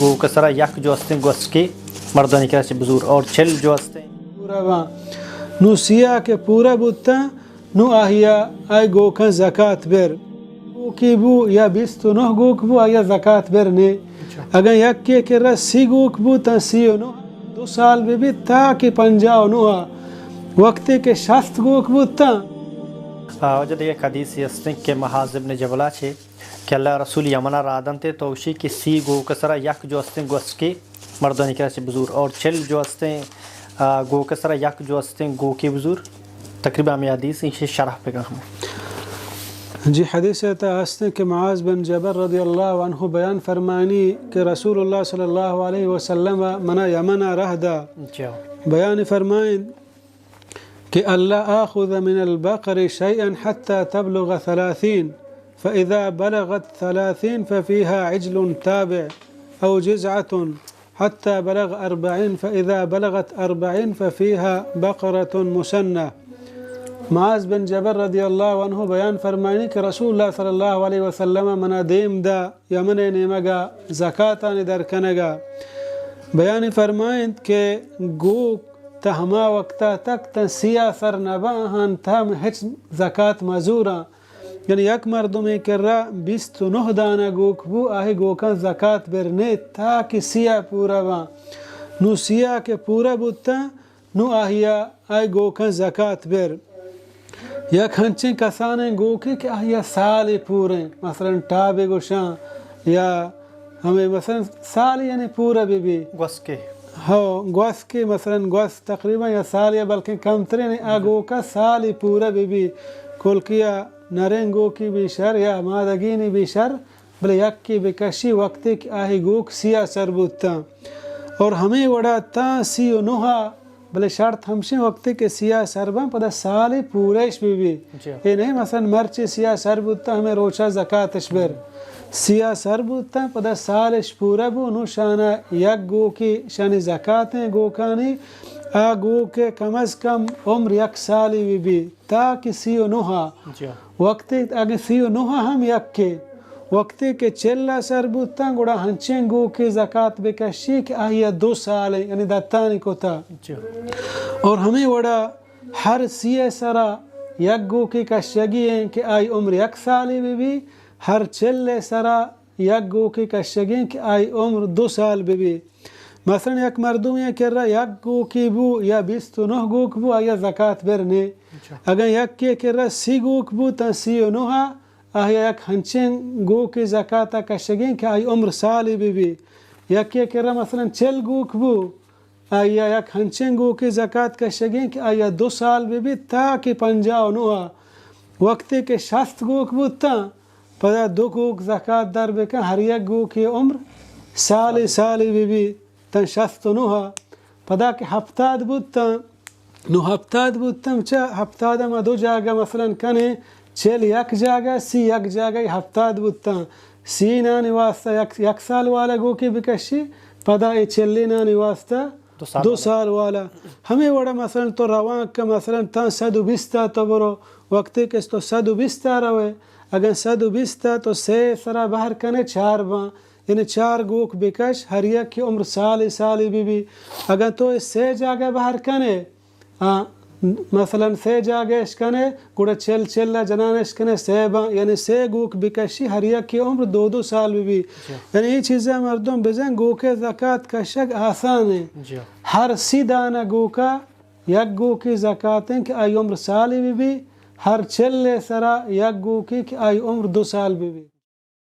گوک ءِ سرا یک جو استیں گوسکے مردانی کرا چہ بزور اور چل جو استیں۔ پورا باں۔ نوں سیا کہ پورا بوتاں، نوں آہیا آئی گوکاں زکات بر۔ گوکے بو یا بیست و نہ گوک بو، آہیا زکات بر نے۔ اچھا۔ اگاں یکے کرا سی گوک بو تاں سی و نہ، دو سال بہ بیت تا کہ پنجاہ و نہ۔ وقتے کہ شست گوک بوتاں۔ آ، واجہ دگہ یک حدیثے استیں کہ معاذ ابن جبلا چے کہ اللہ رسول یمنا راہ دنت تو گوشی کہ سی گوک ءِ سرا یک جو استیں گوسکے مردانی کرا چہ بزور اور چل جو استیں، آ، گوک ءِ سرا یک جو استیں گوکے بزور۔ تقریباً ہمے حدیث ایشی شرح بکن ہم۔ جی، حدیث ءِ تہا استیں کہ معاذ بن جبل رضی اللہ عنہ بیان فرمائنی کہ رسول اللہ صلی اللہ علیہ وسلم منا یمنا راہ دا۔ جی۔ بیان فرمائن کہ ألا آخذ من البقر شيئا حتى تبلغ ثلاثين، فإذا بلغت ثلاثين ففيها عجل تابع أو جذعة حتى بلغ أربعين، فإذا بلغت أربعين ففيها بقرة مسنة۔ معاذ بن جبل رضی اللہ عنہ بیان فرمائنی کہ رسول اللہ صلی اللہ علیہ وسلم منا دیم دا یمن ءِ نیمگا زکاتانی در کنگا۔ بیان فرمائنت کہ گوک تا ہما وقتا تک تاں سیا سر نباں، آہان تہا ہچ زکات مزوراں۔ یعنی یک مردمے کرا بیست و نہ دانہ گوک بو، آہی گوکاں زکات بر نے تا کہ سیا پورا باں۔ نوں سیا کہ پورا بوتاں، نوں آہیا آئی گوکاں زکات بر۔ یک ہنچیں کسانیں گوکے کہ آہیا سالے پوریں، مثلاً ٹابے گوشاں یا ہمے مثلاً سالے یعنی پورا بہ بی۔ گوسکے۔ ہو، گوسکے مثلاً گوس تقریباً یا سالے بلکیں کمتریں آ گوکا سالے پورا بہ بی۔ کلکیا نریں گوکی بی شر یا مادگینی بی شر، بلے یکے بکشی وقتے کہ آہی گوک سیا سر بوتاں۔ اور ہمے وڑا تاں سی و نہا، بلے شرط ہمشیں وقتے کہ سیا سر باں پدا سالے پورش بہ بی۔ جی۔ اے نہیں مثلاً مرچی سیا سر بوتاں ہمے روچا زکاتش بر۔ سیا سر بوتاں پدا سالش پورا بو، نوں شانا یک گوکے شانی زکاتیں گوکانی، آ گوکے کم از کم عمر یک سالے بہ بی۔ تا کہ سی و نہا۔ جی۔ وقتے اگہ سی و نہا ہم یکے، وقتے کہ چلا سر بوتاں، گڑا ہنچیں گوکے زکات بکشی کہ آہیا دو سالیں، یعنی دتانی کتا۔ جی۔ اور ہمے وڑا ہر سی ءِ سرا یک گوکے کشگی ایں کہ آئی عمر یک سالے بہ بی، ہر چل ءِ سرا یک گوکے کشگیں کہ آئی عمر دو سال بہ بی۔ مثلاً یک مردمے کرا یک گوکے بو یا بیست و نہ گوک بو، آہیا زکات بر نے۔ اچھا۔ اگاں یکے کرا سی گوک بو تاں سی و نہا، آہیا یک ہنچیں گوکے زکاتا کشگیں کہ آئی عمر سالے بہ بی۔ یکے کرا مثلاً چل گوک بو، آہیا یک ہنچیں گوکے زکات کشگیں کہ آہیا دو سال بہ بی تا کہ پنجاہ و نہا۔ وقتے کہ شست گوک بوتاں، پدا دو گوک زکات در بکن، ہر یک گوکے عمر سالے سالے بہ بی، تاں شست و نہا۔ پدا کہ ہپتاد بوتاں، نوں ہپتاد بوتاں، چہ ہپتاد ما دو جاگہ مثلاً کنے، چل یک جاگہ، سی یک جاگہ، ہپتاد بوتاں۔ سی نانی واسطہ یک، یک سال والا گوکے بکشی، پدا اے چلے نانی واسطہ دو سال دو والا۔ سال والا۔ ہمے وڑا مثلاً تو روانک کہ مثلاً تاں صد و بیست ءَ تو برو، وقتے کہ تو صد و بیست ءَ روے، اگاں صد و بیست ءَ تو سے سرا بہر کنے چار باں، یعنی چار گوک بکش، ہر یک کی عمر سالے سالے بہ بی۔ اگاں تو اے سے جاگہ بہر کنے، آ، مثلاً سے جاگہ اش کنے، گڑا چل چل ءَ جنان اش کنے، سے باں، یعنی سے گوک بکشی، ہر یک کی عمر دو دو سال بہ بی۔ جی۔ یعنی اے چیزا مردم بزن گوکے زکات کشگ آسان ایں۔ جی۔ ہر سی دانہ گوکا یک گوکے زکات ایں کہ آئی عمر سالے بہ بی، ہر چل ءِ سرا یک گوکے کہ آئی عمر دو سال بہ بی۔